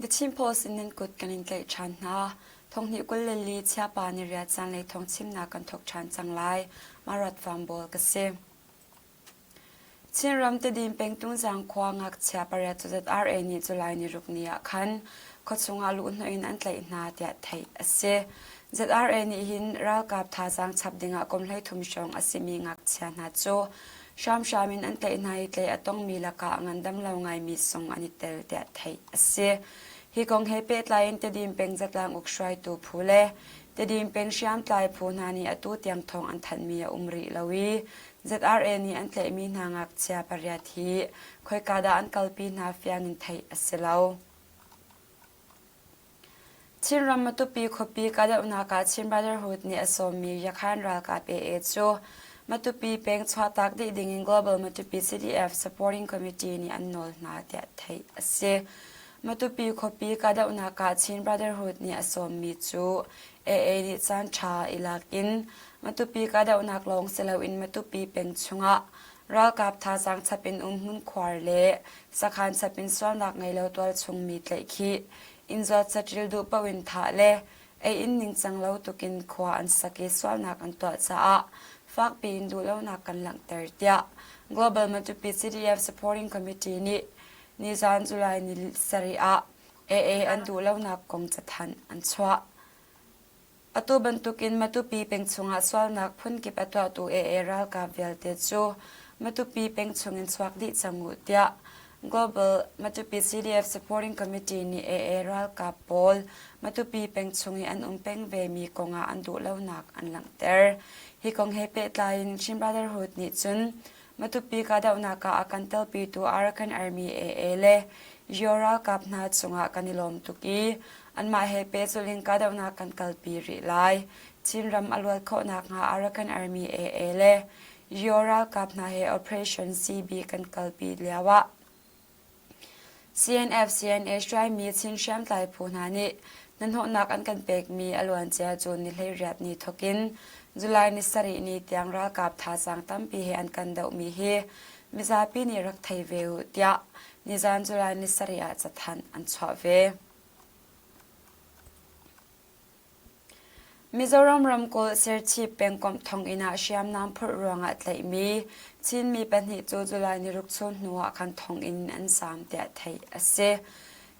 The Chin Post in nan kut kan in tlaih ṭhan hna. Thonghnih 24 Chiapa ni riat zanlei thawngchimnak kan thawk ṭhan cang lai. Marat Farm Bawl ka si. Chinram Tedim peng Tungzang khua ngakchia pariat cu ZRA nih July ni ruk ni ah khan khuachung ah luhhnawh in an tlaih hna tiah theih a si. ZRA nih hin ralkap thazaang chap dingah kum 13 hrawng a simi ngakchia hna cu hramhram in an tlaih hna i tlaih a tongmi lakah ngandam lo ngaimi sung an i tel tiah theih a si. Hi kong he pehtlai in Tedim peng zatlang uk hruaitu phu le Tedim peng hriamtlai phu hna nih atu tiang thawng an thanhmi a um rih lo i ZRA nih an tlaihmi hna ngakchia pariat hi khoika dah an kalpi hna fiang in theih a si lo. Chinram Matupi khuapi kahdohnak ah Chin Brotherhood nih a sawmmi Yakhan ralkap AA cu Matupi peng chuahtak dih dingin Global Matupi CDF Supporting Committee nih an nawl hna tiah theih a si. Matupi khuapi kahdohnak ah Chin Brotherhood nih a sawmmi cu AA nih caanṭha i lak in Matupi kahdohnak lawng si loin Matupi peng chungah ralkap thazaang chap in umhmun khuar le sakhan chap in sualnak ngei lo tualchung mi tlaihkhih, inn zuat saṭil duh paoh in thah le ei-inn ningcang lo tukin khua an sak i sualnak an tuah caah fakpi in duhlonak kan langhter tiah Global Matupi CDF Supporting Committee nih nizan July ni sarih ah AA an duhlonak kong cathanh an chuah. Atu bantukin Matupi peng chungah sualnak phunkip a tuahtu AA ralkap vialte cu Matupi peng chungin chuak dih cang u tiah Global Matupi CDF Supporting Committee nih AA ralkap pawl Matupi peng chung i an um peng vemi kongah an duhlonak an langhter. Hi kong he pehtlai in Chin Brotherhood nih cun Matupi kahdohnak ah a kan telpitu Arakan Army AA le Yo ralkap hna cungah kan i lawm tuk i anmah he pehzulh in kahdohnak kan kalpi rih lai. Chinram a luat khawh nakhnga Arakan Army AA le Yo ralkap hna he Operation CB kan kalpi lioah CNF CNA hruaimi Chin hriamtlai phu hna nih hnahnawhnak an kan pekmi a luancia June ni 18 ni thawkin July ni sarih ni tiang ralkap thazaang tampi he an kan dohmi hi mizapi nih rak thei ve u tiah nizan July ni sarih ah cathanh an chuah ve. Mizoram ramkulh Serchhip pengkomh thonginn ah hriamnam phurh ruangah tlaihmi Chinmi pahnih cu July ni ruk chung hnu ah khan thonginn an zaam tiah theih a si.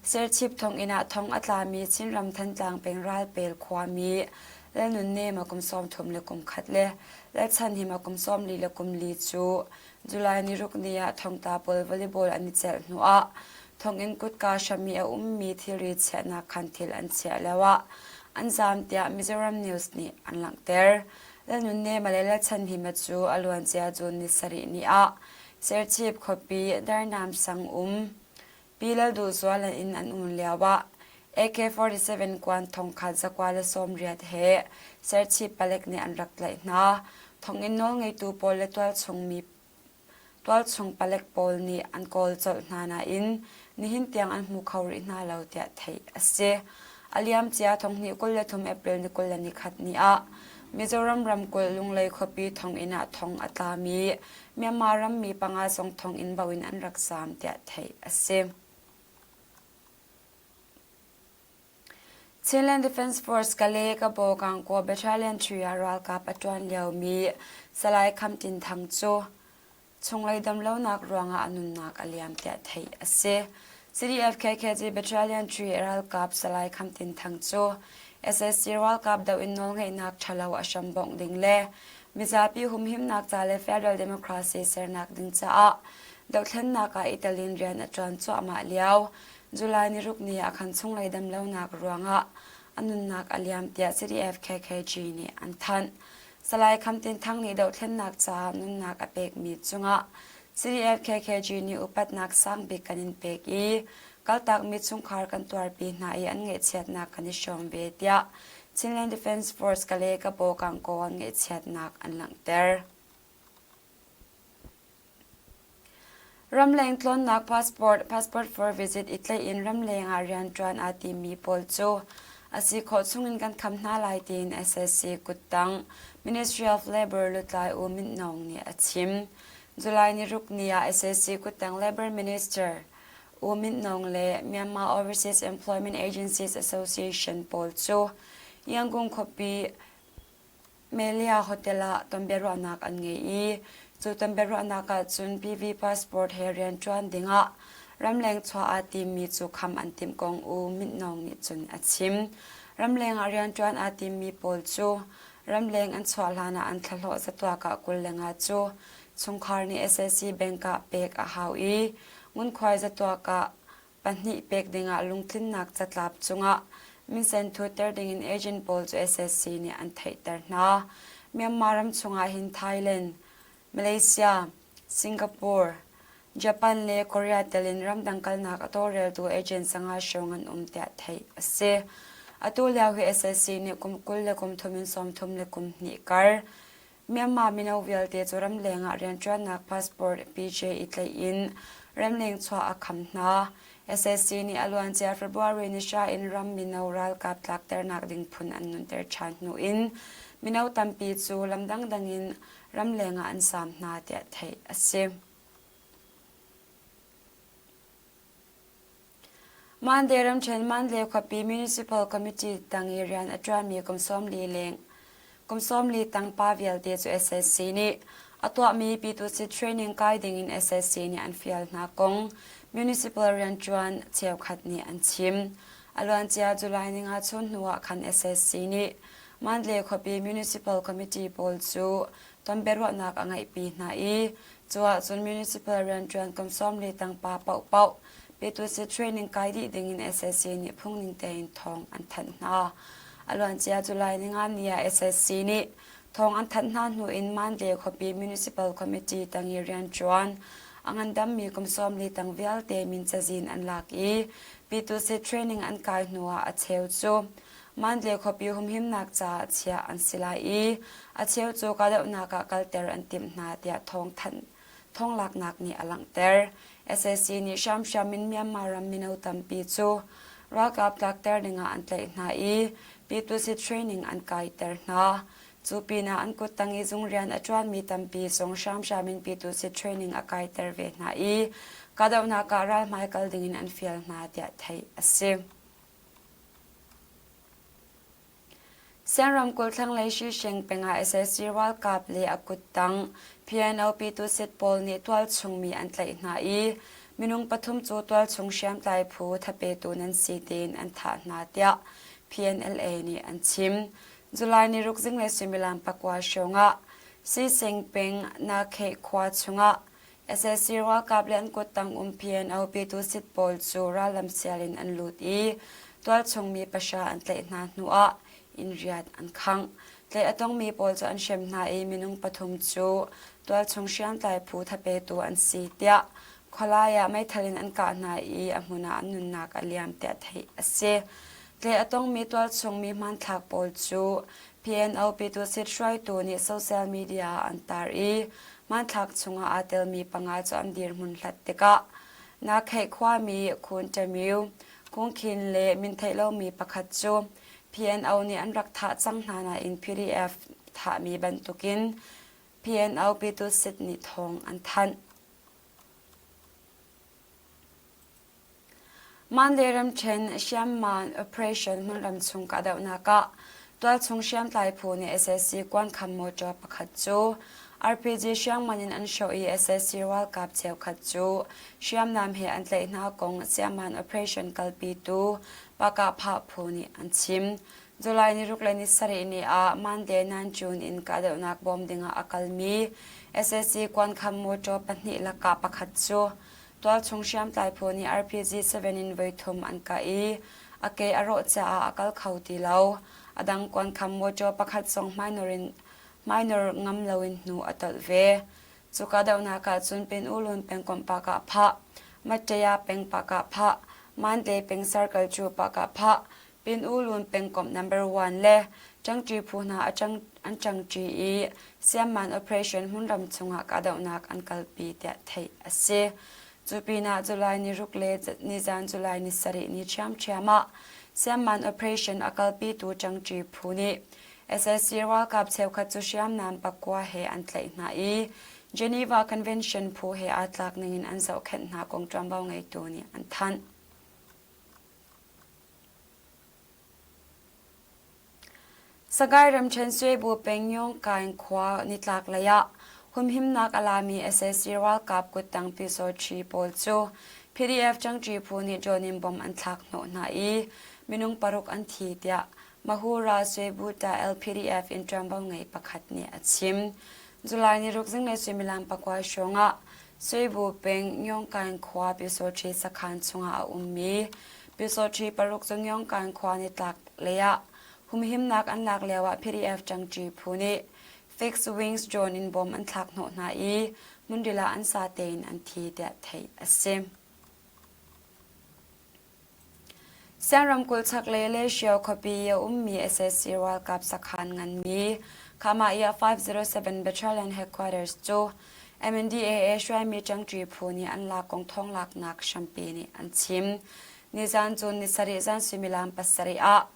Serchhip thonginn ah thong a tlami Chinram Thantlang peng Ralpel khuami Lalnunnema kum 33 le kum khat le Lalchanhima kum 44 le kum li cu July ni ruk ni ah thongtla pawl volleyball an i celh hnuah thonginn kutka hram i a ummi thilri chiahnak khan thil an chiah lioah an zaam tiah Mizoram News nih an langhter. Lalnunnema le Lalchanhima cu a luancia June ni sarih ni ah Serchhip khuapi Darnam sang um Pi Lalduhzuala inn an um lioah AK-47 kuan thongkhat zakua le sawmriat he Serchhip palek nih an rak tlaih hna. Thonginn nawlngeitu pawl le tualchung mi tualchung palek pawl nih an kawl colh hna nain nihin tiang an hmu kho rih hna lo tiah theih a si. A liamcia thonghnih 23 April ni 21 ni ah Mizoram ramkulh Lunglei khuapi thonginn ah thong a tlami Myanmar rammi panga zong thonginn bo in an rak zaam tiah theih a si. Chinland Defence Force Kale Kabaw Kangkaw Battalion 3 ah ralkap a ṭuan liomi Salai Kham Tin Thang cu chunglei damlonak ruangah a nunnak a liam tiah theih a si. CDF KKG Battalion 3 ralkap Salai Kham Tin Thang cu SAC ralkap doh in nawlngeihnak ṭhalo a hram bongh ding le mizapi humhimnak ca le federal democracy sernak ding caah dohthlennak ah i telin rian a ṭuan cuahmah lio July ni ruk ni ah khan chunglei damlonak ruangah a nunnak a liam tiah CDF KKG nih an thanh. Salai Kham Tin Thang nih dohthlennak caah nunnak a pekmi cungah CDF KKG nih upatnak sangbik kan in pek i kaltakmi chungkhar kan tuarpi hna i an ngaihchiatnak kan i hrawm ve tiah Chinland Defence Force Kale Kabaw Kangkaw an ngaihchiatnak an langhter. Ramleng tlawnnak passport, passport for visit i tlaih in ramleng ah rianṭuan aa timmi pawl cu a si khawh chungin kan kham hna lai tiin SSC kuttang Ministry of Labor lutlai U Myint Naung nih a chim. July ni ruk ni ah SSC kuttang Labor Minister. U Myint Naung le Myanmar Overseas Employment Agencies Association pawl cu Yangon khuapi Melia Hotel ah tonbiaruahnak an ngei i cu tonbiaruahnak ahcun PV passport he rianṭuan dingah ramleng chuah aa timmi cu kham an timh kong U Myint Naung nih cun a chim. Ramleng ah rianṭuan aa timmi pawl cu ramleng an chuah hlanah an thlahlawh zatuak ah 25 cu chungkhar nih SAC bank ah pek a hau i ngunkhuai zatuak ah pahnih pek dingah lungtlinnak catlap cungah minsen thutter dingin agent pawl cu SSC nih an theihter hna. Myanmar ram chungah hin Thailand, Malaysia, Singapore, Japan le Korea telin ramdang kalnak a tawlreltu agent sanga hrawng an um tiah theih a si. Atu lio hi SSC nih kum 20 le kum thum in 30 le kum hnih kar Myanmar mino vialte cu ramleng ah rianṭuannak passport PJ i tlaih in ramleng chuah a kham hna. SAC nih a luancia February ni hra in ram mino ralkap tlakternak ding phun an nunter ṭhan hnu in mino tampi cu lam dangdang in ramleng ah an saam hna tiah theih a si. Mandalay ramṭhen Mandalay khuapi Municipal Committee tang i rian a ṭuanmi kum 40 leng kum 40 tang pa vialte cu SSC nih a tuahmi Pyituhsit training kai dingin SSC nih an fial hna kong municipal rianṭuan cheukhat nih an chim. A luancia July ninga chun hnu ah khan SSC nih Mandalay khuapi Municipal Committee pawl cu tonbiaruahnak a ngeihpi hna i Cu ahcun municipal rianṭuan kum 40 tang pa paohpaoh Pyituhsit training kai dih dingin SSC nih phungning tein thawng an thanh hna. A luancia July ninga ni ah SSC nih thawng an thanh hna hnu in Mandalay khuapi Municipal Committee tang i rianṭuan a ngandammi kum 40 tang vialte min cazin an lak i Pyituhsit training an kai hnu ah a cheu cu Mandalay khuapi humhimnak caah chiah an si lai i a cheu cu kahdohnak ah kalter an timh hna tiah thawnglaknak nih a langhter. Sac nih hramhram in Myanmar ram mino tampi cu ralkap tlakter dingah an tlaih hna i Pyituhsit training an kaiter hna. Cu pinah an kuttang i zung rian a ṭuanmi tampi zong hramhram in Pyituhsit training a kaiter ve hna i kahdohnak ah ralhmai kal dingin an fial hna tiah theih a si. Sian ramkulh thlanglei Shishing peng ah sac ralkap le a kuttang PNO Pyituhsit pawl nih tualchung mi an tlaih hna i minung pathum cu tualchung hriamtlai phu thapetu nan si tiin an thah hna tiah PNLA nih an chim. July ni ruk zinglei suimilam pakua hrawng ah Sising peng Nakheh khua chungah Sac ralkap le an kuttang um PNO Pyituhsit pawl cu rallam sial in an lut i tualchung mi pahra an tlaih hna hnuah inn riat an khangh. Tlaih a tongmi pawl cu an hrem hna i minung pathum cu tualchung hriamtlai phu thapetu an si tiah khualai ah meithal in an kah hna i a hmun ah an nunnak a liam tiah theih a si. Tlaih a tongmi tualchung mi hmanthlak pawl cu PNO Pyituhsit hruaitu nih social media ah an tar i Hmanthlak chungah aa telmi panga cu an dirhmun hlat tikah Nakheih khuami Khun Ṭamyu, Kung Khin le min theih lomi pakhat cu PNO nih an rak thah cang hna nain PDF thahmi bantukin PNO Pyituhsit nih thawng an thanh. Mandalay ramṭhen hriamngan operation hmunram chung kahdohnak ah tualchung hriamtlai phu nih sac kuankham mawṭaw pakhat cu RPG hriamngan in an hrawh i sac ralkap cheukhat cu hriamnam he an tlaih hna kong Siaman operation kalpitu Pakahphah phu nih an chim. July ni ruk le ni sarih ni ah Mandalay Nanjun in kahdohnak bawm dingah a kalmi sac kuankham mawṭaw pahnih lakah pakhat cu Tualchung hriamtlai phu nih RPG-7 in voithum an kah i a ke a rawh caah a kal kho ti lo. A dang kuankham mawṭaw pakhat zong hmainor in hmainor ngam loin hnu a tolh ve. Cu kahdohnak ah cun Pin U Lun pengkomh pa kah phah, Mattaya peng pa kah phah, Mandalay peng Circle cu pa kah phah, Pin U Lun pengkomh number one le ṭangṭi phu hna a ṭang, an ṭangṭi i Siamman operation hmunram chungah kahdohnak an kalpi tiah theih a si. Cu pinah July ni ruk le nizan July ni sarih ni ṭhiamṭhiam ah Siamman operation a kalpitu ṭangṭi phu nih sac ralkap cheukhat cu hriamnam pakua he an tlaih hna i. Geneva Convention phu he aa tlak ningin an zohkhenh hna kong ṭuanvo ngeitu nih an thanh. Sagaing ramṭhen Suebu peng Yongkaing khua nitlak lei ah humhimnak a lami sac ralkap kuttang pyusawṭhi pawl cu PDF ṭangṭi phu nih drone in bomb an thlak hnawh hna i minung paruk an thi tiah Mahura Suebu ta LPDF in ṭuanvo ngei pakhat nih a chim. July ni ruk zinglei suimilam pakua hrawng ah Suebu peng Yongkaing khua pyusawṭhi sakhan chungah a ummi pyusawṭhi paruk cu Yongkaing khua nitlak lei ah Humhimnak an lak lioah PDF ṭangṭi phu nih Fixed Wings drone in bom an thlak hnawh hna i hmunril ah an sa tein an thi tiah theih a si. Sian ramkulh chaklei le Shio khuapi i a ummi sac ralkap sakhan nganmi Khama-ia 507 Battalion Headquarters cu MNDAA hruaimi ṭangṭi phu nih an lak kong thawnglaknak hrampi nih an chim. Nizan cun ni sarih zan suimilam pasarih ah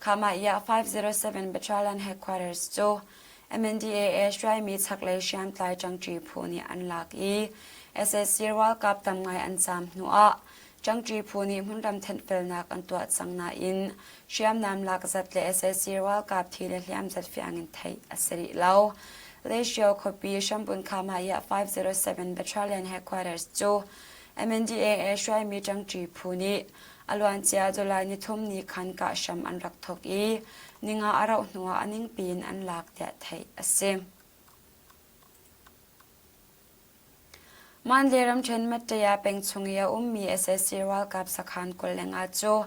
Khama-ia 507 Battalion Headquarters cu MNDAA hruaimi chaklei hriamtlai ṭangṭi phu nih an lak i sac ralkap tam ngai an caam hnuah ṭangṭi phu nih hmunram thenhfelnak an tuah cang nain hriamnam lak zat le sac ralkap thi le hliam zat fiang in theih a si rih lo. Leisio khuapi Hrambun Khama-ia 507 Battalion Headquarters cu MNDAA hruaimi ṭangṭi phu nih a luancia July nithum ni khan kah hram an rak thawk i ninga a rauh hnuah a ningpi in an lak tiah theih a si. Mandalay ramṭhen Mattaya peng chung i a ummi sac ralkap sakhan 20 le nga cu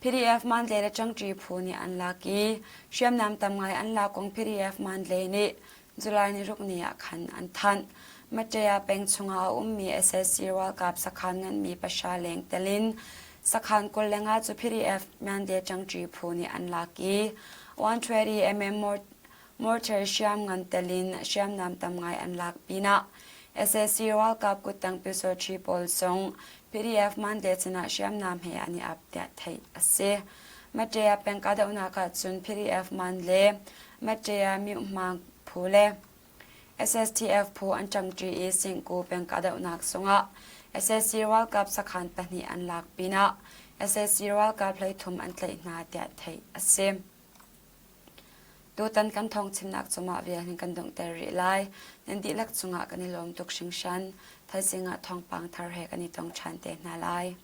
PDF Mandalay le ṭangṭi phu nih an lak i hriamnam tam ngai an lak kong PDF Mandalay nih July ni ruk ni ah khan an thanh. Mattaya peng chungah a ummi sac ralkap sakhan nganmi pahra leng tel in sakhan 25 cu PDF Mandalay ṭangṭi phu nih an lak i 120 mm mortar hriamngan tel in hriamnam tam ngai an lak pinah sac ralkap kuttang pyusawṭhi pawl zong PDF Mandalay sinah hriamnam he an i ap tiah theih a si. Mattaya peng kahdohnak ahcun PDF Mandalay Mattaya Myuhmang phu le SSTF phu an ṭangṭi i Singku peng kahdohnak zungah sac ralkap sakhan pahnih an lak pinah sac ralkap 13 an tlaih hna tiah theih a si. Tutan kan thawngchimnak cu mah vial hin kan donghter rih lai. Nan dihlak cungah kan i lawm tuk hringhran. Thaizing ah thawngpang thar he kan i tong ṭhan te hna lai.